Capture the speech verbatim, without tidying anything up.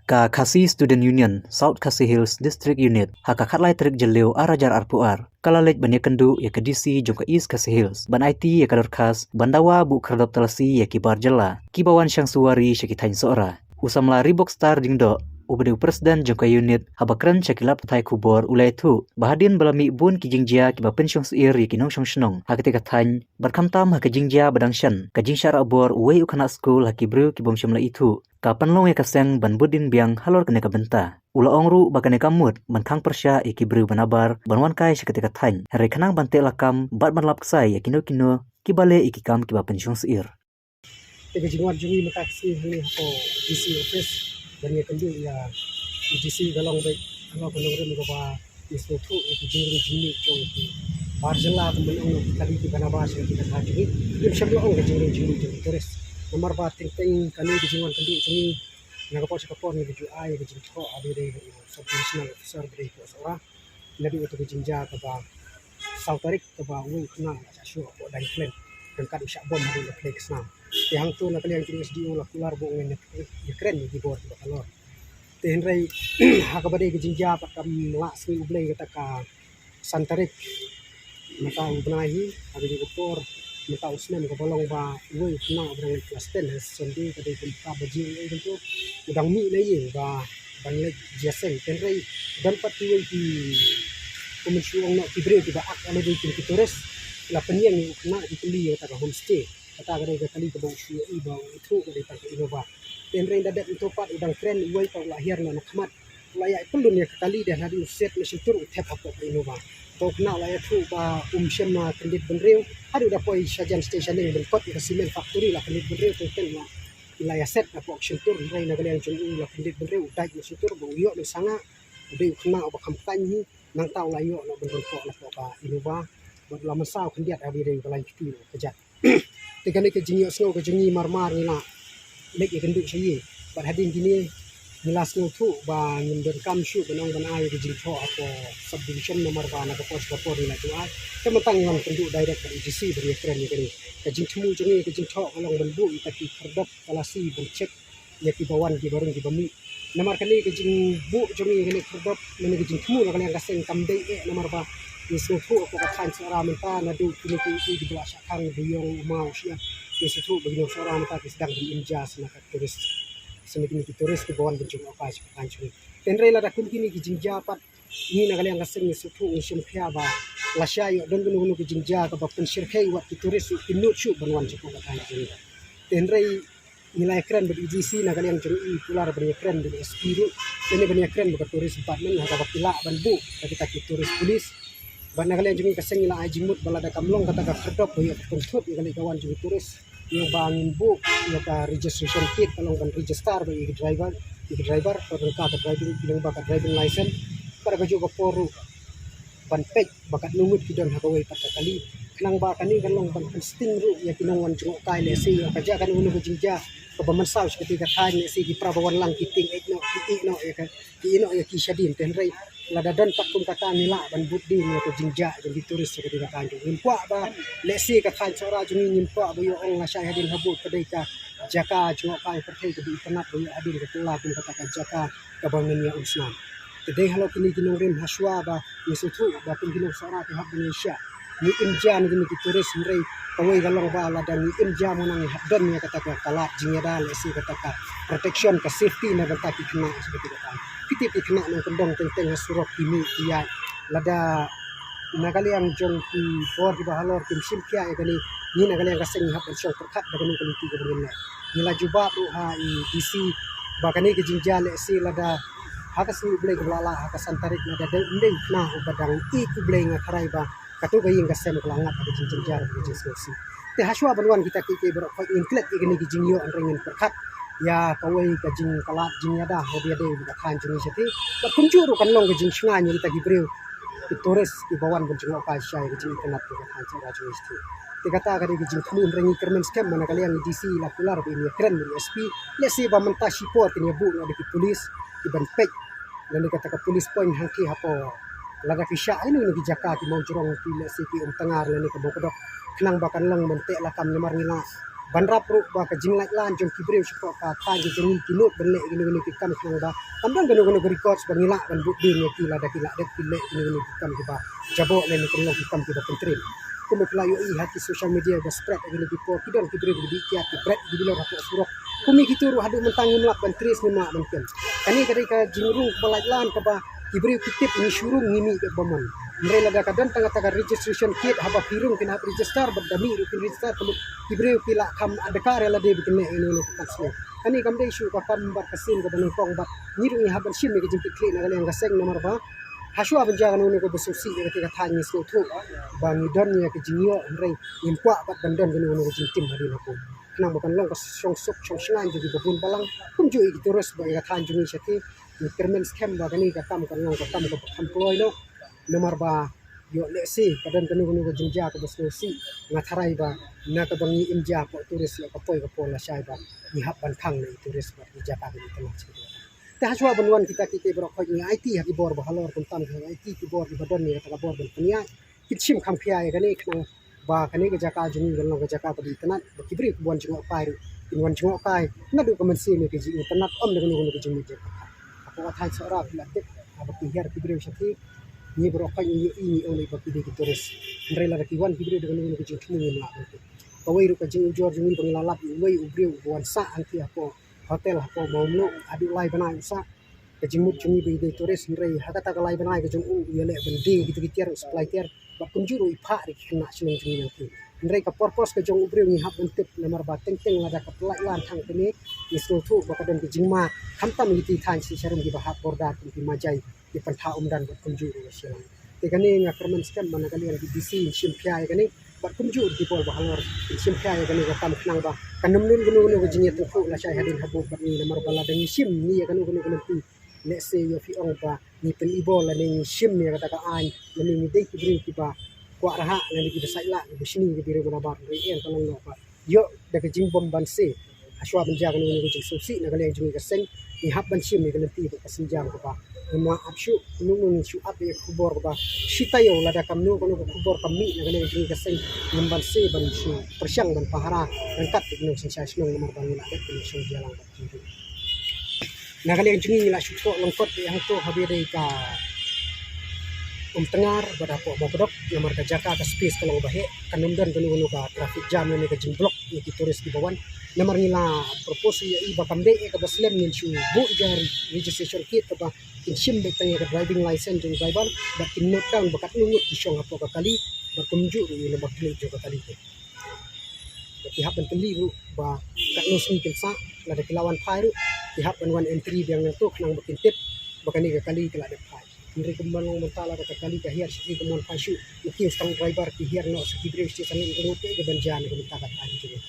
Ka Khasi Student Union, South Khasi Hills District Unit, ha ka khatlai tarik Jylliew ar hajar arphew ar, ka la leit ban ïakynduh ïa ka D C jong ka East Khasi Hills ban aiti ïa ka dorkhas ban dawa buh khyrdop talasi ïa ki bar jylla kiba wan shang suwari sha ki thaiñ Sohra. U samla Reebok Star Diengdoh, uba dei u president jong ka unit, haba kren sha ki lad pathai khubor u la ïathuh ba hadien ba la mih bun ki jingjia kiba pynshong syier ïa ki nongshong shnong ha katei ka thaiñ, bad khamtam ha ka jingjia ba dang shen ka jingshah rah bor uwei u khynnah skul ha ki briew ki bym shym la ithuh, ka pynlong ïa ka seng ban bud dien biang halor kane ka bynta. U la ong ruh ba kane kam mut ban khang pyrshah ïa ki briew ba nabar ban wan kai sha katei ka thaiñ, hynrei khnang ban teh lakam bad ban lap ksai ïa kino kino kiba leh ïa ki kam kiba pynshong syier. Te ka jingwan jong ngi mynta ka sngi hangne hapoh D C office ban ïakynduh ïa u D C ka long beit halor ka nongrim kaba ngi sngewthuh ïa ki jingrung jingmih jong ki bar jylla, kumba ong ki kali kiba nabar sha ki kata jong ngi. Ngim shym la ong ka jingrung jingmih jong ki tourist. Namar ba teng teng kane ka jingwan kynduh jong ngi na ka por sha ka por ngi la ju ai ïa ka jingthoh ha dei dei sub divisional officer ba dei hapoh Sohra. Naduh kata ka jingjia kaba saw tarik kaba uwei u khynnah u la shah shuh hapoh Daiñ Khlem ryngkat u shah bom haduh la khlei ka snam. Te hangto na ka liang jong u S D O la kular ba u ngin ïakren ïa ki bor kiba halor. Te hynrei ha kaba dei ka jingjia pat kam lah sngi U Blei kata ka san tarik mynta u bnai hi, ha ka juh ka por mynta u snem kaba long ba uwei u khynnah uba dang leit klas ten ha Sunday ka dei kum ka baje uei kumto u dang mih na ïing ba ban leit jia seng. Te hynrei don pat kiwei ki, kum shu ong noh, ki briew kiba ak lada dei kum ki tourist, la pynïeng ïa u khynnah ki kylli ïa kata ka homestay. Kata ka dei ka kali kaba u shu ïohi ba u ithuh ka dei tang ka Innova. Te hynrei da dep mynta pat u dang kren uwei pat u la hiar noh na khmat. U la ïa pynlun ïa ka kali, dei hadien u set na shyntur u thep hapoh ka Innova. Te u khynnah u la ïathuh ba um shym la kyndit bynriew haduh da poi shajan station ban kot ïa ka cement factory, la kyndit bynriew teng teng la, la ïa set hapoh ka shyntur. Hynrei na ka liang jong u la kyndit bynriew, u dait na shyntur ba u ïoh mynsanga. U dei u khynnah uba kham khlaiñ hi, nangta u la ïoh noh ban ryngkoh na hapoh ka Innova bad u la mynsaw khyndiat ha ba ïadei bad ka lain kti ka jait. Te kane ka jingïohsngew ka jong ngi mar mar ngi la leit ïakynduh sha ïing. Bad hadien kine ngi la sngewthuh ba ngim donkam shuh ban ong ban ai ka jingthoh hapoh sub division namar ba na ka por sha ka por ngi la ju ai. Te mynta ngi wan kynduh direct bad u D C ban ïakren ïa kane. Ka jingthmu jong ngi ka jingthoh ka long ban buh ïa kita ki khyrdop talasi ban check ïa kiba wan kiba rung kiba mih. Namar kane ka jingbuh jong ngi kane ka khyrdop, kane ka jingthmu na ka liang ka seng kam dei eh namar ba ngi sngewthuh hapoh ka thaiñ Sohra mynta naduh kine ki, ki, kiba la shah khang, Beiong, Uma, Ushiap, ngi sngewthuh ba ki nong Sohra mynta ki sdang ban im ja sha na ka tourist, sha na kine ki tourist kiba wan ban jngohkai sha ka thaiñ jong ngi. Te hynrei lada kum kine ki jingjia pat, ngi na ka liang ka seng ngi sngewthuh, ngi shim khia ba lashai ïoh don kano kano ka jingjia kaba pynshyrkhei wat ki tourist ruh kim nud shuh ban wan sha ka thaiñ jong ngi. Te hynrei ngi la ïakren bad u D C na ka liang jong ngi, kular ban ïakren bad u S P ruh, lane ban ïakren bad ka tourist department ha kaba ki lah ban buh ïa kita ki tourist police. Bad na ka liang jong ngi ka seng ngi la ai jingmut ba lada kam long kata ka khyrdop ba ïoh ka pynthut ïa ka leit ka wan jong ki tourist, ïa ba ngin buh ïa ka registration kit, ka long ban register bad ïa ki driver, ïa ki driver, ka ryngkat ka driving, lyngba ka driving license. Bad ha kajuh ka por ruh ban peit ba katno ngut ki don ha kawei pat ka kali. Khnang ba kane kan long ban pynsting ruh ïa ki nongwan jngohkai, lehse ïa ka jia kano kano ka jingjia kaba mynsaw sha katei ka thaiñ, lehse ki para ba wan lang ki tieng ïeit noh, ki ïeh noh ïa ka, ki ïeh noh ïa ki shadien. Te hynrei lada don pat kum kata ngi lah ban bud dien ïa ka jingjia jong ki tourist sha katei ka thaiñ. Ngim kwah ba lehse ka thaiñ Sohra jong ngi, ngim kwah ba ïoh ong lashai hadien habud ka dei ka jaka jngohkai pyrthei kaba itynnat ba ïoh hadien ka kylla kum kata ka jaka kaba ngin ïa um snam. Te dei halor kine ki nongrim hashwa ba ngi sngewthuh ba kum ki nong Sohra ki hap ban ïa shah, ngi im ja na kine ki tourist, hynrei kawei ka long ba lada ngi im ja mo nang ngi hap don ïa kata ka lad jingïada, lehse kata ka protection, ka safety na bynta ki khynnah sha katei ka thaiñ. Phi tip ki khynnah nongkyndong teng teng ha surok ki mih ki ïaid. Lada na ka liang jong ki bor kiba halor kim shim khia ïa kane, ngi na ka liang ka seng ngi hap ban shong pyrkhat da kano ka lynti kaba ngin leh. Ngi la jubab ruh ha i D C ba kane ka jingjia lehse lada ha ka sngi U Blei kaba la lah ha ka san tarik, lada dei ym dei u khynnah uba dang ïeit U Blei, nga tharai ba kato ka ïing ka sem ka la ngat ha ka jingjynjar ka jingsngewsih. Te hashwa ban wan kita kiei kiei baroh khoit ngin klet ïa kine ki jingïoh, hynrei ngin pyrkhat ïa kawei ka jingkylla jingïada haba ïadei bad ka thaiñ jong ngi shatei. Bad kumjuh ruh kan long ka jingshngaiñ ïa kita ki briew, ki tourist kiba wan ban jngohkai sha ïa ka jingitynnat ka thaiñ Sohra jong ngi shatei. Te kata ka dei ka jingthmu, hynrei ngi kyrmen skhem ba na ka liang i D C la kular ba in ïakren bad i S P, lehse ba mynta shipor kin ïa buh noh da ki police kiban peit lane kata ka police point hangtei hapoh. Lada ki shah ïa kine ki jaka ki Mawjrong, ki lehse ki Umtngar lane ka Mawkdok, khnang ba kan long ban teh lakam, namar ngi la ban rap ruh ba ka jinglait lan jong ki briew shapoh ka thaiñ ka jong ngi ki nud ban leh kino kino ki kam khnang ba kam don kano kano ka records ba ngi lah ban bud dien ïa ki lada ki lah dep ki leh kino kino ki kam kiba jaboh lane kan long ki kam kiba pyntriem. Kumba phi la ïohi ha ki social media ba spread ha kine ki por ki don ki briew kiba dih kiad ki bret ki bilor hapoh surok. Kum ïa kito ruh haduh mynta ngim lah ban trace ngim lah ban kem. Kane ka dei ka jingrung kaba lait lan kaba ki briew ki tip ngi shu rung ngi mih bad ba mon. Hynrei lada ka don tang kata ka registration kit haba phi rung kin hap register bad da mih ruh kin register ka mut ki briew ki la kham adkar ïa lade ba kin leh ïa kane ka kam sniew. Kane kam dei shuh ka kam bad ka sien kaba nyngkong bad ngi ruh ngi hap ban shim ïa ka jingkitkhlieh na ka liang ka seng namar ba hashwa ban jia kano kano kaba sngewsih ïa kata ka thaiñ ngi sngewthuh ba ngi don ïa ka jingïoh hynrei ngim kwah pat ban don kano kano ka jingtim hadien hapoh. Khnang ba kan long ka shong suk shong shngaiñ jong kiba bun balang kumjuh ïa ki tourist ba ïa ka thaiñ jong ngi shathie. Ngi kyrmen skhem ba kane ka kam kan long ka kam kaba kham kloi noh. Namar ba ïoh lehse ka don kano kano ka jingjia kaba sngewsih nga tharai ba na kaba ngi im jia hapoh tourist ïoh ka poi ka por lashai ba ngi hap ban khang na i tourist bad i jaka kaba itynnat sha. Te hashwa ban wan kita kiei kiei baroh khoit ngi aiti ha ki bor ba halor kumta ngi aiti ki bor kiba don ïa kata ka bor ban pynïaid. Kin shim kham khia ïa kane khnang ba kane ka jaka jong ngi kan long ka jaka kaba itynnat ba ki briew ki wan jngoh kai ruh kin wan jngoh kai naduh ka mynsiem ïa ka jingitynnat ym da kano kano ka jingmut jingpyrkhat. Hapoh ka thaiñ Sohra phi la tip haba ki hiar ki briew shathie ngi baroh khoit ngi ïohi ngi ong lei ba ki dei ki tourist. Hynrei lada ki wan ki briew da kano kano ka jingthmu ngim lah ban tip. Kawei ruh ka jingujor jong ngi ba ngi la lap ïa uwei u briew uba wan sah hangtei hapoh hotel hapoh Mawmluh haduh lai bnai u sah. Ka jingmut jong ngi ba i dei tourist hynrei ha kata ka lai bnai ka jong u u ïaleh ban die kito ki tiar u supply tiar bad kumjuh ruh i phah da ki khynnah shnong jong ngi nangtei. Hynrei ka purpose ka jong u briew ngi hap ban tip namar ba teng teng lada ka pynlait lan tang kane ngi sngewthuh ba ka don ka jingma khamtam ïa kito ki thaiñ shisha rum kiba hap border kum ki Majai ki Pantha Umdan bad kumjuh ruh ka Shillong. Te kane nga kyrmen skhem ba na ka liang ki D C in shim khia ïa kane bad kumjuh ruh ki bor ba halor in shim khia ïa kane ka kam khnang ba kan ym don kano kano ka jingïatyngkhuh lashai hadien habud bad ngi namar ba lada ngi shim ngi ïa kano kano ka lynti lehse ïa phi ong ba ngi pynibor lane ngi shim ïa kata ka aiñ lane ngi dei ki briew kiba kwah rhah lane kiba sait lah kiba shni kiba rem nabar hynrei em ka long noh ba ïoh da ka jingbym banse. Hashwa ban jia kano kano ka jingsngewsih na ka liang jong ngi ka seng ngi hap ban shim ïa ka lynti bad ka sienjam kaba ngim lah ap shuh. Kumno ngi shu ap ïa ka khubor kaba shi taïew lada kamno kano ka khubor ka mih na ka liang jong ngi ka seng ngim banse ban shu pyrshang ban pahara ryngkat bad ki nongsynshar shnong namar ba ngi lah dep ban shong jia lang bad ki ruh. Na ka liang jong ngi ngi la shu thoh lyngkot ïa hangto haba ïadei ka Umtngar bad hapoh Mawkdok namar ka jaka ka space ka long ba heh kan ym don kano kano ka traffic jam lane ka jingblock ïa ki tourist kiba wan. Namar ngi la propose ïa i ba kam dei ïa kaba slem ngin shu buh ïa ka registration kit kaba kin shim beit tang ïa ka driving license jong u driver bad kin note down ba katno ngut ki shong hapoh ka kali bad kumjuh ruh ïa u number plate jong ka kali te. Bad ki hap ban kylli ruh ba katno sngi kin sah lada ki la wan phai ruh ki hap ban wan entry biang nangto khnang ba kin tip ba kane ka kali ka la dep phai. Hynrei kumba long mynta lada ka kali ka hiar shisha ka mon phai shuh. Ngi ki stang driver ki hiar noh sha ki briew shisha sangeh ka ngut ka ban jan ka mynta ka thaiñ jong ngi.